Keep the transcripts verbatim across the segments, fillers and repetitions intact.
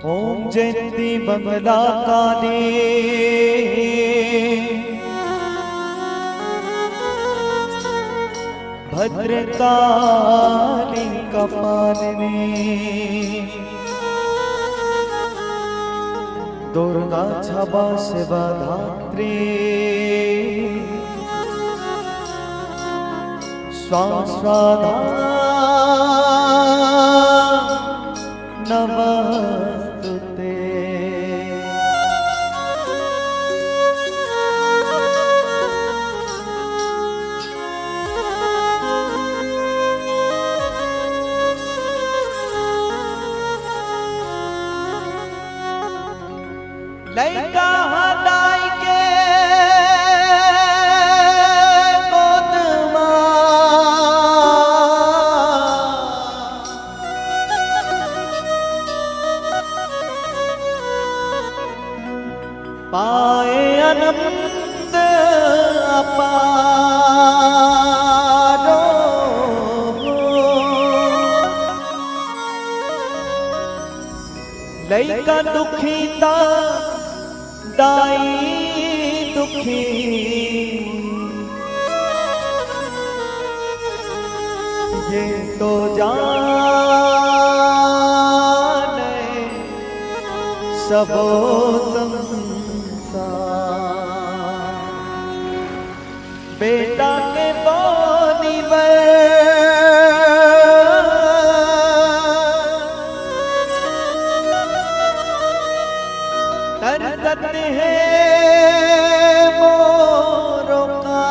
ओम जयंती मंगला काली, भद्रकाली कपालिनी, दुर्गा क्षमा शिवा धात्री, स्वाहा स्वाहा नमस्तुते। लइका ह दाई के गोद म पाए आनंद अपारो। लइका दुखी त दाई दुखी, ये तो जाने सबो संसार। बेटा के बोनी बर तरसत हे मोरो का।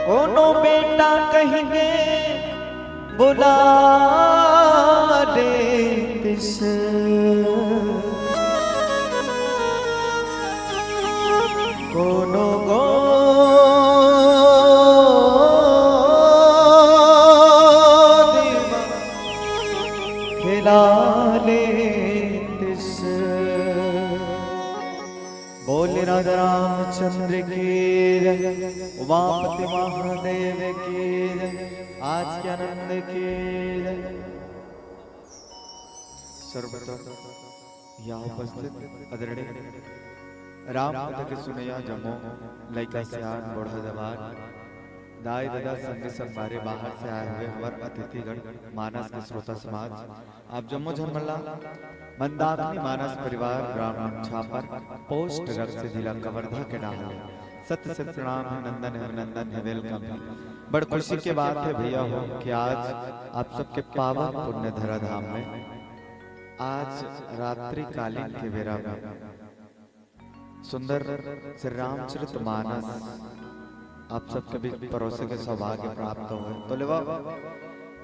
कोनो बेटा कहिके बुला देतिस, कोनो गोदी म खेला लेतिस। बोल राजा रामचंद्र की जय, उमापति महादेव की जय, आज के आनंद की जय। सर्वप्रथम यहाँ उपस्थित आदरणीय राम कथा के सुनैया जम्मो लइका सियान बूढ़ा जवान दाई ददा संगी संगवारी बाहर से आए हुए हमर अतिथिगण मानस के श्रोता समाज आप जम्मो झन मन ला मंदाकिनी मानस परिवार ग्राम नोनछापर पोस्ट रक्सी जिला कवर्धा के डहार ले सत सत प्रणाम हे, नंदन हे, अभिनंदन हे, welcome हे। बड़ खुशी के बात हे भैया हो कि आज आप सबके पावन पुण्य धरा धाम में आज रात्रि कालीन के बेरा में सुंदर श्री रामचरित मानस आप सबके बीच परोसे के सौभाग्य प्राप्त होय। तो लेवा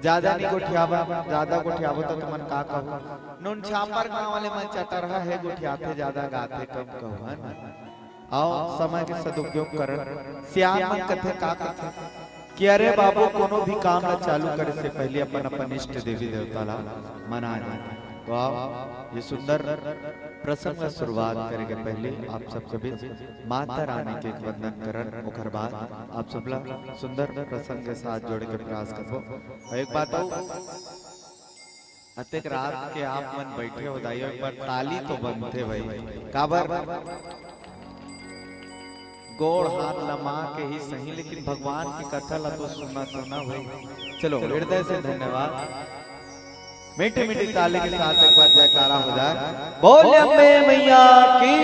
ज्यादा नहीं गोठियावा, ज्यादा गोठियावो तो तुमन का कहो, नोनछापर गांव वाले मन चटरहा हे, गोठियाथे ज्यादा गाथे कम कहो, है ना? आओ समय के सदुपयोग करन। सियान मन कथे का कथे कि अरे बाबू, कोनो भी काम ला चालू करे से पहले अपन अपन इष्ट देवी देवता ला मना जाए। तो आओ ये सुंदर प्रसंग ला शुरुआत करे के पहले आप सबके बीच माता रानी के एक वंदन करन, ओकर बाद आप सब ला सुंदर प्रसंग के साथ जोड़े के प्रयास करबो। और एक बात और, अतेक रात के आप मन बैठे हो दाई, एक बार ताली तो बनथे भाई। काबर गोड़ हाथ लमा के ही सही, लेकिन भगवान की कथा ला तो सुनना सुनना भाई। चलो, हृदय से धन्यवाद। मीठी मीठी ताली के साथ एक बार जयकारा हो जाए। बोल अम्बे मैया की।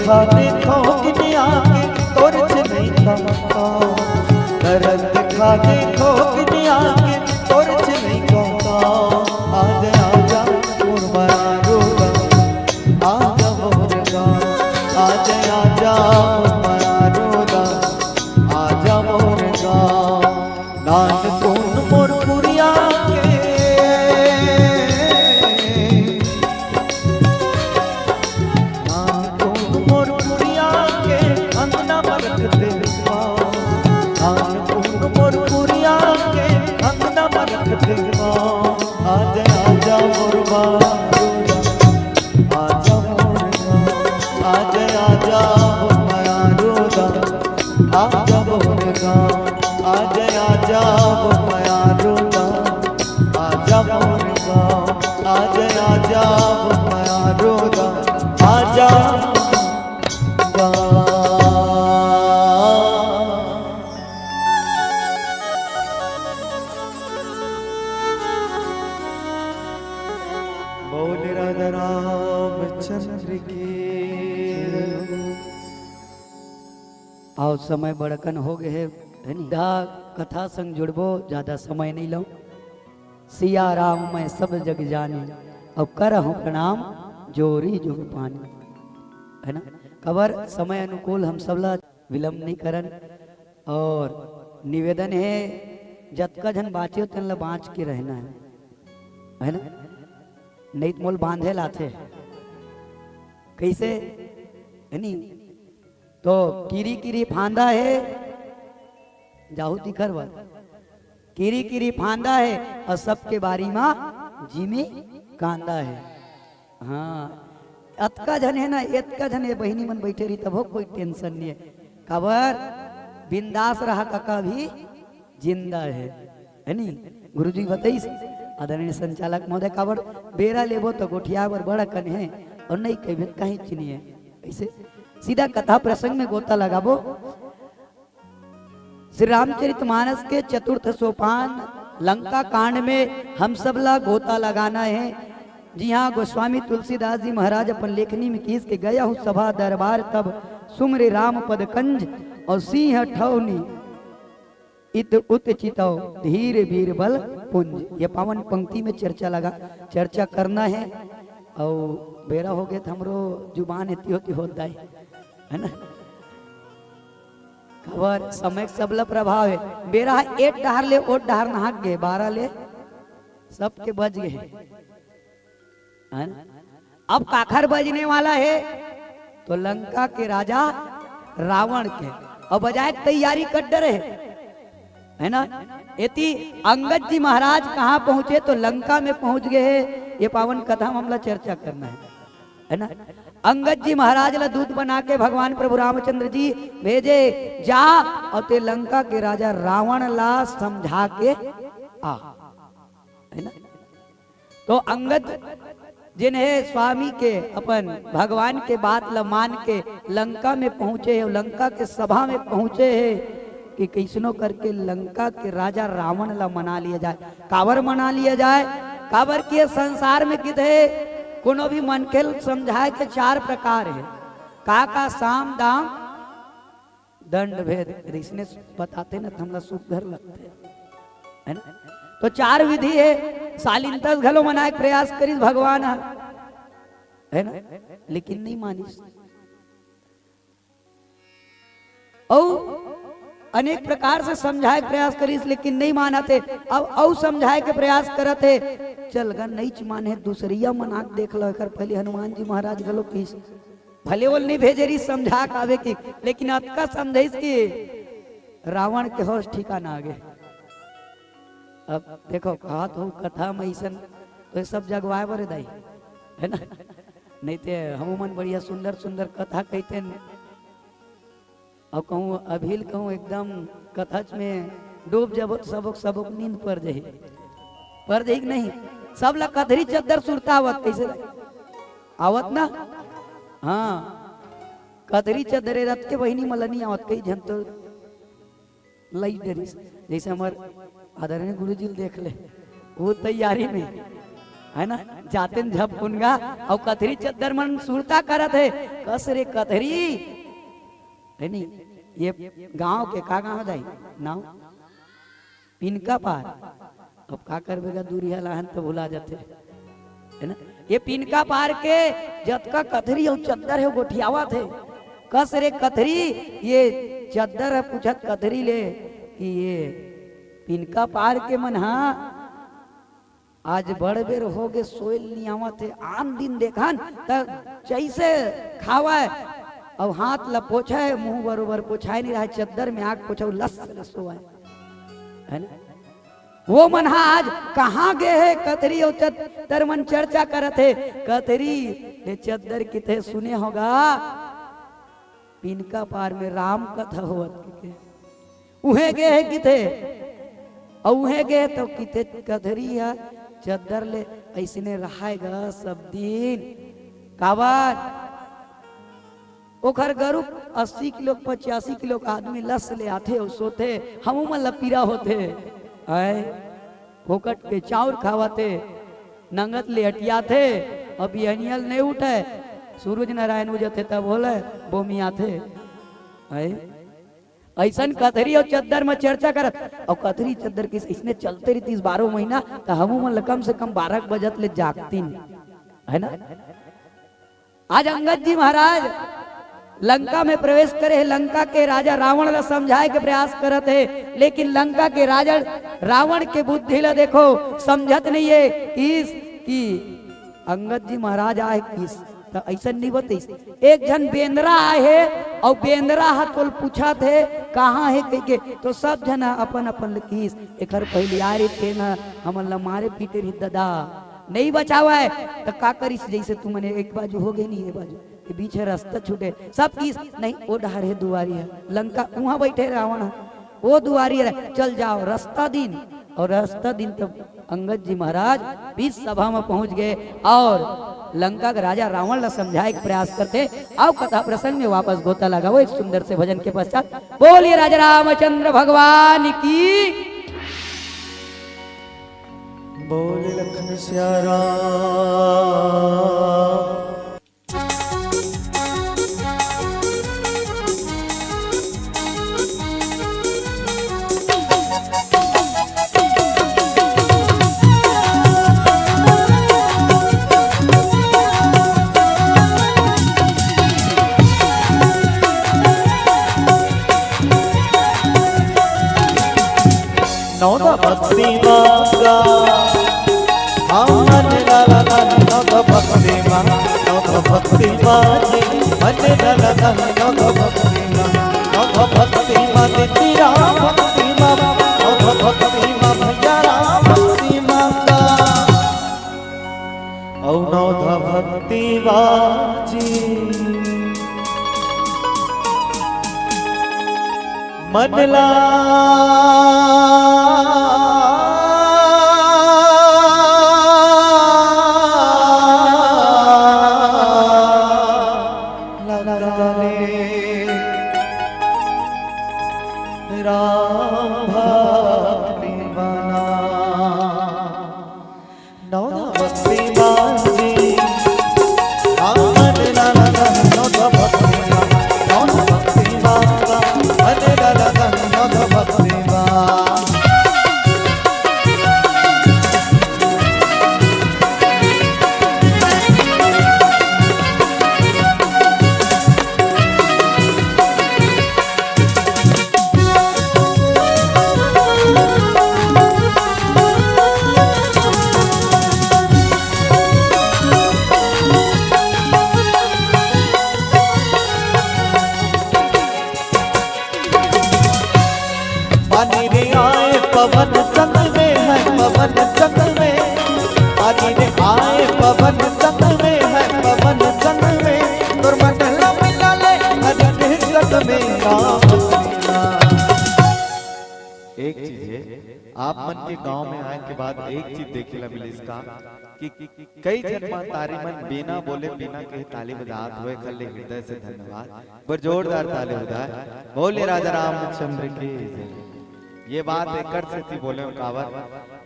देखा देखो किनिया के तोर च नहीं कहता, दर्द देखा देखो किनिया के तोर च नहीं कहता। आजा आजा मोर माया रोदा, आजा मोर गाँव। आजा आजा मोर माया रोदा, आजा मोर गाँव। नानकुन मोर पुरिया के, नानकुन मोर पुरिया के अंगना म रख दे पाँव। नानकुन मोर पुरिया के अंगना म रख दे पाँव। आजा आजा मोर माया रोदा, आजा मोर गाँव। आजा आजा मोर माया रोदा, आजा मोर गाँव। आजा आजा मोर माया रोदा, आजा मोर गाँव। आजा आजा मोर माया रोदा, आजा गाँव। बोल राधा रामचंद्र की। अउ समय बड़कन हो गए हे, है नी? दा कथा संग जुड़बो, ज्यादा समय नहीं लऊं। सिया राम मैं सब जग जानी, अउ करहूं प्रणाम जोरी जुग पानी, है ना? काबर समय अनुकूल हम सब ला विलंब नहीं करन। और निवेदन हे, जतका झन बाँचे हो, तेन ला बाँच के रहना हे, है ना? नहीं त मोल बांधे लाथे। कैसे? है नी? तो किरी किरी फांदा हे, जाहू तिखर बर। किरी किरी फांदा हे, अउ सबके बारी मा जिमी कांदा हे। हाँ, अतका झन हे ना, एतका झन हे, बहिनी मन बैठे रही, तभो कोई tension नहीं हे। काबर? बिंदास रहा, काका भी जिंदा हे, है नी? गुरुजी बताइस, आदरणीय संचालक महोदय, काबर? बेरा लेबो तो गोठिया बर बड़ा कन हे, अउ नहीं कहिबे कहीं चिनिए। ऐसे सीधा कथा प्रसंग में गोता लगाबो। श्री रामचरितमानस के चतुर्थ सोपान लंका कांड में हम सब ला गोता लगाना हे। जी हाँ, गोस्वामी तुलसीदास जी महाराज अपन लेखनी में किहिस के गया हूँ सभा दरबार तब सुमरे राम पद कंज और सिंह ठौनी इत उत चितौ धीर बीरबल पुंज। ये पावन पंक्ति में चर्चा लगा, चर्चा करना हे। अउ बेरा हो गे त हमरो जुबान एती ओती होत दाई, है ना? काबर समय के सबला प्रभाव हे। बेरा एक डहर ले ओत डहर नहाक गे, बारह ले सबके बज गे हे, है ना? अब काखर बजने वाला हे तो लंका के राजा रावण के, अउ बजाए के तैयारी कर डरे हे, है ना? एती अंगद जी महाराज कहाँ पहुंचे तो लंका में पहुंच गए हे। ये पावन कथा में हमला चर्चा करना हे, है ना? अंगद जी महाराज ला दूत बना के भगवान प्रभु रामचंद्र जी भेजे, जा अउ ते लंका के राजा रावण ला समझा के आ, है ना? तो अंगद जिन्हें स्वामी के, अपन भगवान के बात ला मान के लंका में पहुंचे हे, लंका के सभा में पहुंचे हे कि कैसनो करके लंका के राजा रावण ला मना लिया जाए। काबर मना लिया जाए? काबर कि ये संसार में किथे कोनो भी मनखे ल समझाए के चार प्रकार हे। का का? साम, दाम, दंड, भेद। अइसने बताते ना त हमला सुघर लगथे, है ना? तो चार विधि हे। शालीनता घलो मनाए के प्रयास करिस भगवान ह, है ना? लेकिन नहीं मानिस। अउ अनेक प्रकार से समझाए के प्रयास करिस, लेकिन नहीं मानत हे। अब अउ समझाए के प्रयास करत हे, चल गा, नइच माने, दूसरिया मना के देख लो। एकर पहले हनुमान जी महाराज घलो किहिस, भले ओला नहीं भेजे रहिस समझा के आवे कि, लेकिन अतका समझाइस कि रावण के होश ठिकाना आ गे। अब देखो, कहत हूँ कथा में अइसन तो ये सब जगवाए बर हे दाई, है ना? नहीं ते हमू मन बढ़िया सुंदर सुंदर कथा कहितेन। अउ कहूँ अभी ल कहूँ एकदम कथच में डूब जबो त सबो के सबो के नींद पर जाही, पर जाही कि नहीं? सब ला कथरी चद्दर सुरता आवत, कैसे आवत ना? हाँ, कथरी चद्दरे रत के बहिनी मला नहीं आवत, कई झन तो लई डरिस। जैसे हमर आदरणीय गुरुजी ल देख ले, वो तैयारी में है ना? जातेन झपकुन गा, अउ कथरी चद्दर मन सुरता करत हे, कस रे कथरी, है नी? ये गांव के का गांव दाई? नाव? पिनका पार। अब का करबे गा, दूरिहा लाहन तो भुला जाथे, है ना? ये पिनका पार के जतका कथरी अउ चद्दर हे, गोठियावत हे। कस रे कथरी, ये चद्दर ह पूछत कथरी ले कि ये पिनका पार के मन हा आज बड़ बेर होगे, सोयल नी आवत हे। आन दिन देखन त जैसे खावय, अउ हाथ ल पोछय, मुंह बरोबर पोछाय नी रहय, चद्दर में आग पोछव, लस लस होवय, है ना? वो मन हा आज कहाँ गे हे? कथरी अउ चद्दर मन चर्चा करत हे। कथरी ले चद्दर किथे सुने होगा, पिनका पार में राम कथा होवत के। उहे गे हे किथे, अउ उहे गे हे तो किथे कथरी ह चद्दर ले अइसने रहाय गा सब दिन। काबर? ओखर गरु अस्सी किलो, पचासी किलो का आदमी लस ले आथे अउ सोथे, हमू मन ल पीरा होथे। आय, फोकट के चाउर खावथे, नंगत ले अटियाथे, अउ बिहनिया ल नइ उठय, सूरज नारायण उजथे तब होले, बोमियाथे। आय, अइसन कथरी अउ चद्दर म चर्चा करत, अउ कथरी चद्दर के अइसने चलते रहितिस बारह महीना, त हमू मन ल कम से कम बारह बजत ले जागतिन, है ना? आज अंगद जी महाराज लंका में प्रवेश करे हे, लंका के राजा रावण ला समझाए के प्रयास करत हे, लेकिन लंका के राजा रावण के बुद्धि ला देखो, समझत नहीं हे किस कि अंगद जी महाराज आए किस, त अइसन नहीं बतइस। एक झन बेंदरा आए हे, अउ बेंदरा ह तोल पूछत हे, "कहाँ हे?" कहिके, तो सब झन ह अपन अपन ल किस, "एखर पहले आए रहिते न, हमन ला मारे पीटे रहित ददा, नहीं बचावय।" त का करिस, जैसे तुमन एक बाजू हो गे, नहीं ये बाजू, ये बीच हे रस्ता छूटे, सब किस, "नहीं, ओ डहर हे दुआरी ह, लंका, उहाँ बैठे रावण ह।" वो दुआरी रहे, चल जाओ, रस्ता दिन। अउ रस्ता दिन तब अंगद जी महाराज बीच सभा में पहुंच गए अउ लंका के राजा रावण ला समझाए के प्रयास करथे। अउ कथा प्रसंग में वापस गोता लगावो एक सुंदर से भजन के पश्चात। बोलिए राजा रामचंद्र भगवान की। बोले लखन सिया राम। नौदा भक्ति मांगा, हमन ला ला ला, नौदा भक्ति मांगा, नौदा भक्ति मांगे, मन ला ला ला, नौदा भक्ति मांगा, नौदा भक्ति मांगे, तेरा भक्ति मांगा, नौदा भक्ति मांगा, भैया राम भक्ति मांगा। अउ नौधा भक्ति बाजी मन ला लगा ले राम भक्ति बना। नौधा भक्ति बाजी, आनंद लाला नौधा भक्ति बा, नौधा भक्ति बा, आनंद लाला नौधा भक्ति बा। पानी रे आए पवन संग में, है पवन संग में। पानी रे आए पवन संग में, है पवन संग में। तोर मन ला मिला ले हरि के संग में राम। एक चीज है, आप मन के गांव में आए के बाद एक चीज देखे ला मिलिस का कि कई झन महतारी मन बिना बोले, बिना कहे ताली बजात होय, एखर ले हृदय से धन्यवाद। बर जोरदार ताली बजाए। बोले राजा रामचंद्र की जय। ये बात एकर सेती बोले हूँ काबर,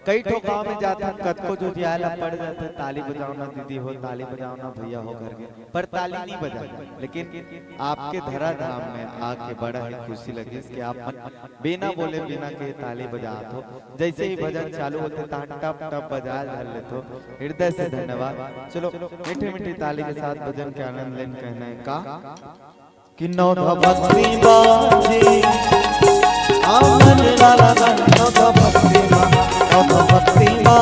कई ठो गांव में जाथन, कतको जोतियाए ला पड़ जाथे, "ताली बजाओ ना दीदी हो, ताली बजाओ ना भैया हो" करके, पर ताली नहीं बजा। लेकिन आपके धरा धाम में आके बड़ा ही खुशी लगिस कि आप मन बिना बोले, बिना कहे ताली बजात हो। जैसे ही भजन चालू होथे, तहां टप टप बजाए धर लेथो। हृदय से धन्यवाद। चलो, मीठी मीठी ताली के साथ भजन के आनंद लेन कहना है का? कि नवधा भक्ति बाजे, आमन लाला गन नवधा भक्ति मा, नवधा भक्ति मा,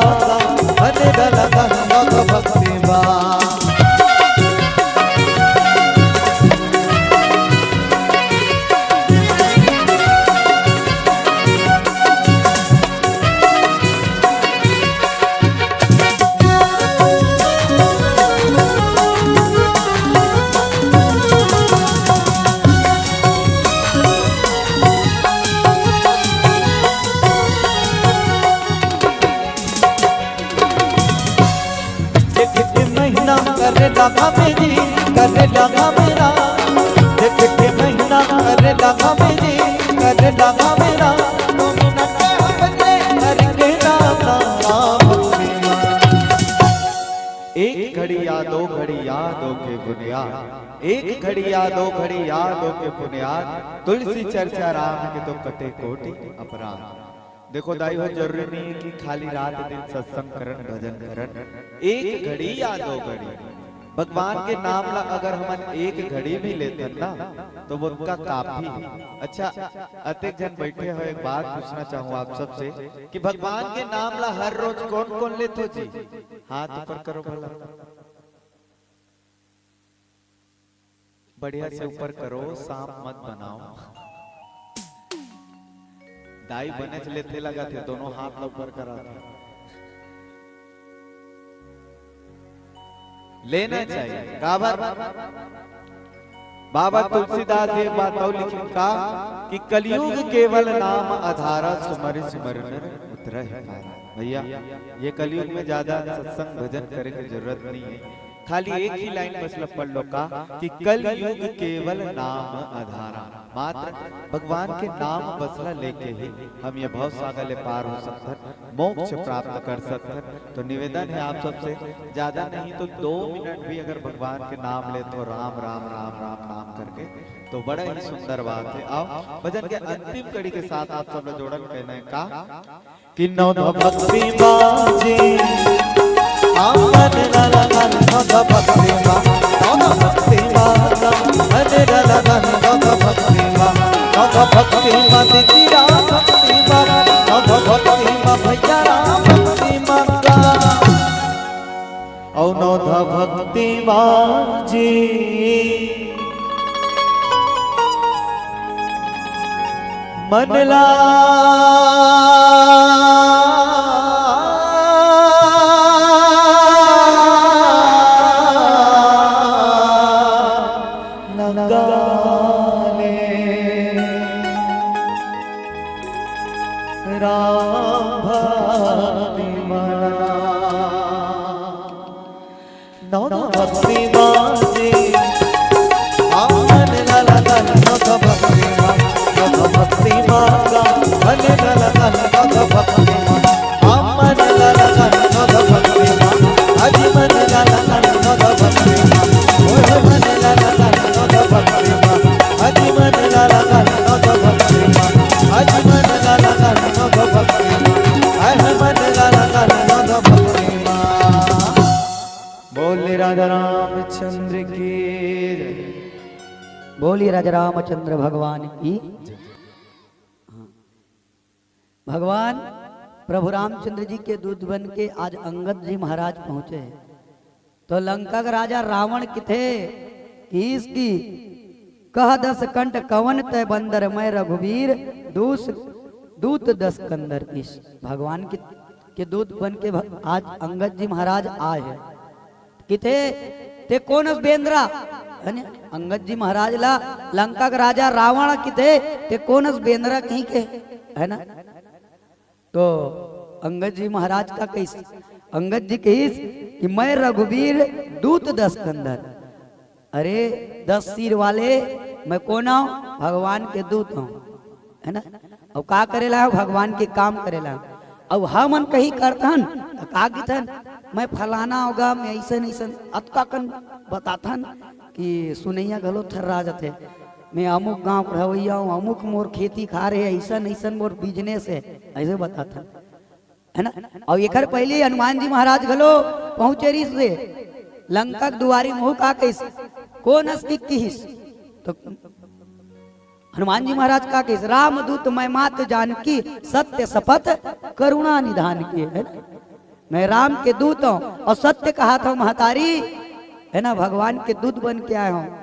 आमन लाला गन नवधा भक्ति मा। देख के महीना करे लगा मेरी, करे लगा मेरा। देख के महीना करे लगा मेरी, करे लगा मेरा। दो मिनट हमने करके ना तारा भक्ति मा। एक घड़ी या दो घड़ी याद होके बुनियाद, एक घड़ी या दो घड़ी याद होके बुनियाद, तुलसी चर्चा राम के तो कटे कोटि अपराध। देखो दाई हो, जरूरी नहीं है कि खाली रात दिन सत्संग करन, भजन करन, एक घड़ी या दो घड़ी भगवान के नाम ला अगर हमन एक घड़ी भी लेथन ना, तो वो का काफी है। अच्छा, अतेक झन बैठे हो, एक बात पूछना चाहूँ आप सबसे कि भगवान के नाम ला हर रोज कौन कौन लेथो जी? हाथ ऊपर करो भला। बढ़िया से ऊपर करो, सांप मत बनाओ। दाई बनेच लेथे लगा थे, दोनों हाथ ला ऊपर करा थे। लेना चाहिए। काबर? बाबा तुलसीदास जी एक बात अउ लिखिन का कि कलयुग केवल नाम आधारा, सुमरि सुमरि नर उतरहि पारा। भैया, ये कलयुग में ज्यादा सत्संग भजन करे के जरूरत नहीं है। खाली एक ही लाइन बस ल पढ़ लो का कि कलयुग केवल नाम आधारा, मात्र भगवान के नाम बस ल लेके ही हम ये भव सागर ले पार हो सकथन, मोक्ष प्राप्त कर सकथन। तो निवेदन है आप सबसे, ज्यादा नहीं तो दो मिनट भी अगर भगवान के नाम ले तो राम राम राम राम नाम करके, तो बड़ा ही सुंदर बात है। आओ भजन के अंतिम कड़ी के साथ आप सब लोग जोड़न कहना है का कि नवधा भक्ति बाजे, आमन लाला गन नवधा भक्ति मा, नवधा भक्ति मा, आमन लाला गन नवधा भक्ति मा, नवधा भक्ति मा, दीदी राम भक्ति मा, नवधा भक्ति मा, भैया राम भक्ति मा का। अउ नवधा भक्ति बाजे, मन ला लगा ले राम भक्ति मा। नवधा भक्ति बाजे, आमन लाला गन नवधा भक्ति मा, नवधा भक्ति मा, आमन लाला गन नवधा भक्ति मा, आमन लाला गन नवधा भक्ति मा, आजी मन लाला गन नवधा भक्ति मा, ओह मन लाला गन नवधा भक्ति मा, आजी मन लाला गन नवधा भक्ति मा, आजी मन लाला गन नवधा भक्ति मा, आह मन लाला गन नवधा भक्ति मा। बोले राजा रामचंद्र की जय। बोलिए राजा रामचंद्र भगवान की। हाँ। भगवान प्रभु रामचंद्र जी के दूत बन के आज अंगद जी महाराज पहुंचे हैं। तो लंका के राजा रावण किथे कि इसकी कह दस कंठ कवन तय बंदर, मैं रघुवीर दूस, दूत दस कंदर। इस भगवान की के दूत बन के भ-, आज अंगद जी महाराज आए हैं। किथे ते कोन अस बेंदरा, है ने? अंगद जी महाराज ला लंका के राजा रावण किथे ते कोन अस बेंदरा कहीं के, है ना? तो अंगद जी महाराज का कहिस, अंगद जी कहिस कि मैं रघुवीर दूत दस कंदर। अरे, दस सिर वाले, मैं कोन हूँ? भगवान के दूत हूँ, है ना? अउ का करेला? भगवान के काम करेला। अउ हमन कहीं करथन, त का किथन, "मैं फलाना होगा, मैं अइसन अइसन," अतका कन बताथन कि सुनइया घलो थर्रा जाथे। "मैं अमुक गांव के रहवइया हूं, अमुक मोर खेती खार हे, अइसन अइसन मोर business हे," अइसे बताथन, है ना? अउ एकर पहले हनुमान जी महाराज घलो पहुंचे रिहिस हे लंका के दुआरी, महू का कहिस, "कोन अस?" किहिस। तो हनुमान जी महाराज का कहिस, "रामदूत मैं मात जानकी, सत्य शपथ करुणा निधान की," है ना? "मैं राम के दूत हूं अउ सत्य कहाथंव महतारी," है ना, "भगवान के दूत बन के आए हंव।"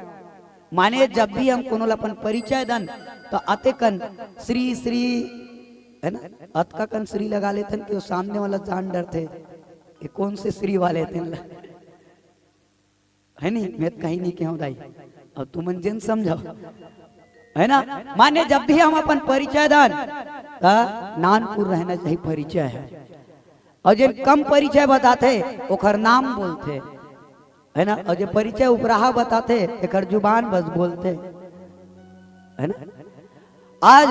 माने जब भी हम कोनो ला अपन परिचय दन, त अतेकन श्री श्री, है ना, अतका कन श्री लगा लेथन कि वो सामने वाला जान डरथे, "ये कोन से श्री वाले तेन ला?" है नी, मैं त कहीं नहीं कहूं दाई, अउ तुमन जेन समझव, है ना? माने जब भी हम अपन परिचय दन, त नानपुर रहना चाहिए परिचय ह। अउ जेन कम परिचय बताथे, ओकर नाम बोलथे, है ना? अउ जे परिचय उपराहा बताथे, एकर जुबान बस बोलथे, है ना? आज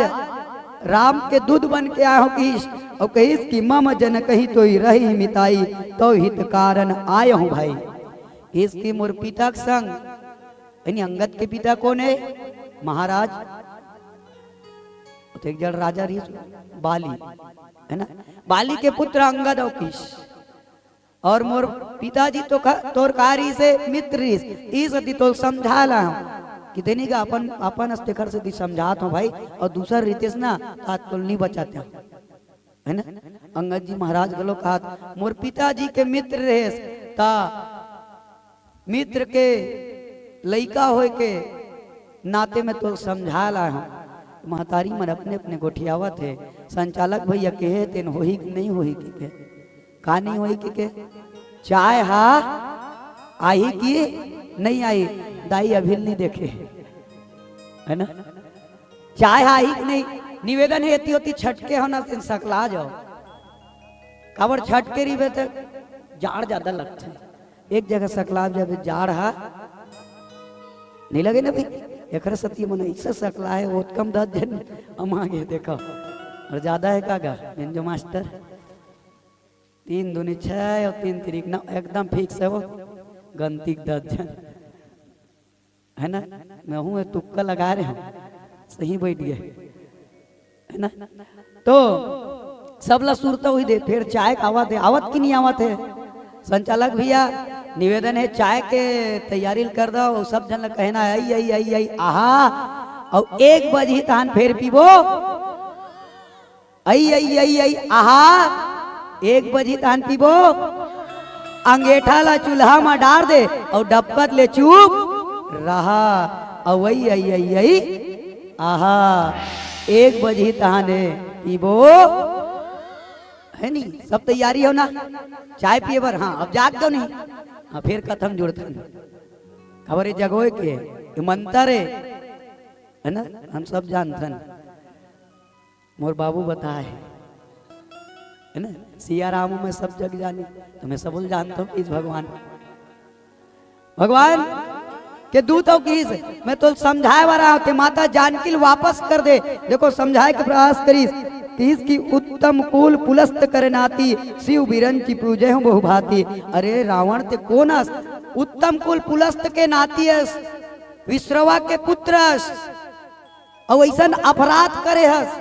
राम के दूत बन के आए हंव किहिस, अउ कहिस कि "मम जनकहि तोहि रहिहि मिताई, तव हित कारन आए हंव भाई।" किहिस कि मोर पिता के संग, यानी अंगद के पिता कोन हे? महाराज। तो एक जन राजा रिहिस, बाली, है ना? बाली के पुत्र अंगद अउ किहिस। अउ मोर पिताजी तो का, तोर का रिहिस हे, मित्र रिहिस, इही सेती तोल समझाय ला हंव। किथे नी गा, अपन, अपन अस तेखर सेती समझात हंव भाई, अउ दूसर रितेस ना, त आज तोल नी बचातेंव, है ना? अंगद जी महाराज घलो कहत, "मोर पिताजी के मित्र रिहिस, त मित्र के लइका होय के नाते में तोल समझाय ला हंव।" महतारी मन अपने अपने गोठियावत हे, संचालक भैया केहे तेन होही कि नहीं होही कहिके। का नहीं होही कहिके? चाय हा आही कि नहीं आही? दाई अभी नहीं देखे, है ना? चाय हा आही कि नहीं? निवेदन हे, एती ओती छटके हो ना, तेन सकला जाव। काबर छटके रहिबे त जाड़ ज्यादा लगथे। एक जगह सकला जाबे, जाड़ हा नहीं लगे ना भाई। एकरे सेती मन अइसे सकला हे, ओतका म दस झन अमा गे, देखो। अउ ज्यादा हे का गा, बेंजो मास्टर? तीन दूनी छह अउ तीन तिरिक नौ, एकदम fix हे वो। गनती के दस झन, है ना? महूं ये तुक्का लगा रहे हंव, सही बइठ गे, है ना? तो सबला सुरता होही दे, फेर चाय के आवत हे, आवत कि नहीं आवत हे? संचालक भैया, निवेदन हे, चाय के तैयारी ल कर दव, अउ सब झन ल कहना हे, "अई, अई, अई, अई, आहा," अउ एक बजही तहान फेर पीबो। "अई, अई, अई, अई, आहा, एक बजही तहान पीबो।" अंगेठा ला चूल्हा म डार दे अउ डबकत ले चुप रहा। अउ अई, अई, अई, अई, आहा, एक बजही तहाने पीबो, है नी? सब तैयारी हो ना चाय पिए बर? हाँ, अब जाग दो नहीं, हाँ, फेर कथा म जुड़थन। काबर ये जगोय के, ये मंतर हे, है ना? हम सब जानथन। मोर बाबू बताए हे, है ना, "सिया राम मैं सब जग जानी", तो मैं सबो ल जानथंव, किहिस भगवान। भगवान के दूत अउ किहिस, "मैं तोल समझाय बर आय हंव, ते माता जानकी ल वापस कर दे।" देखो, समझाय के प्रयास करिस, किहिस कि "उत्तम कुल पुलस्त कर नाती, सिव बिरंचि पूजे हंव बहुभांति।" अरे रावण, ते कोन अस? उत्तम कुल पुलस्त के नाती अस, विश्रवा के पुत्र अस, अउ अइसन अपराध करे हस,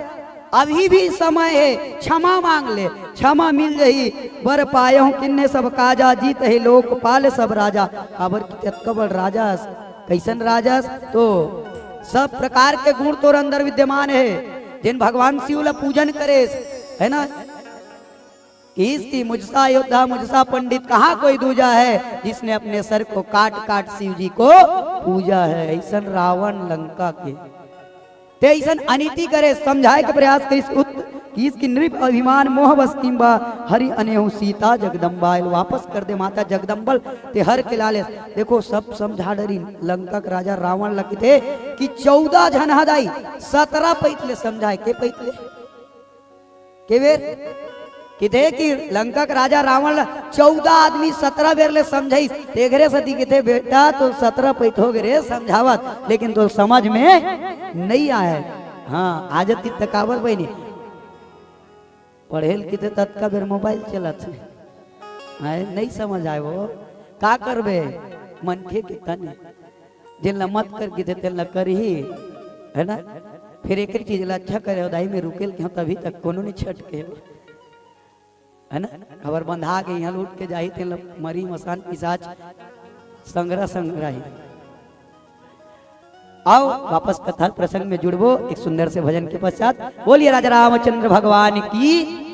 अभी भी समय हे, क्षमा मांग ले, क्षमा मिल जही। बर पायहु किन्ने सब काजा, जीतहि लोकपाल सब राजा। काबर कि कतका बड़ राजा हस, कइसन राजा हस, तो सब प्रकार के गुण तोर अंदर विद्यमान हे। जेन भगवान शिव ला पूजन करेस, है ना, किहिस कि "मुझसा योद्धा मुझसा पंडित, कहाँ कोई दूजा है, जिसने अपने सर को काट काट शिव जी को पूजा है।" अइसन रावण लंका के, ते अइसन अनीति करे, समझाय के प्रयास करिस, उत-, किहिस कि "नृप अभिमान मोह बस किंबा, हरि अनेहु सीता जगदम्बा।" एल वापस कर दे माता जगदम्बल, ते हर के लाले। देखो, सब समझा डरिन, लंका के राजा रावण ल किथे कि चौदह झन ह दाई, सतरा पइत ले समझाय, के पइत ले? के बेर? किथे कि लंका के राजा रावण ल चौदह आदमी सतरा बेर ले समझाइस, तेखरे सेती किथे, "बेटा, तोल सतरा पइत हो गे रे समझावत, लेकिन तोल समझ में नहीं आय।" हाँ, आज तित काबर बहिनी? पढ़े ल किथे ततका बेर मोबाइल चलत हे। आय, नहीं समझ आय वो। का करबे? मनखे के तने। जेन ला मत कर किथे, तेन ला करही, है ना? फिर एक चीज ला अच्छा करे हो, दाई में रुकेल के हम तभी तक कोनो नहीं छटके हो, है ना? खबर बंधा के यहाँ लूट के जाही, तेन ला मरी मसान पिशाच संग्रह संग्रही। आओ वापस कथा प्रसंग में जुड़बो एक सुंदर से भजन के पश्चात। बोलिए राजा रामचंद्र भगवान की।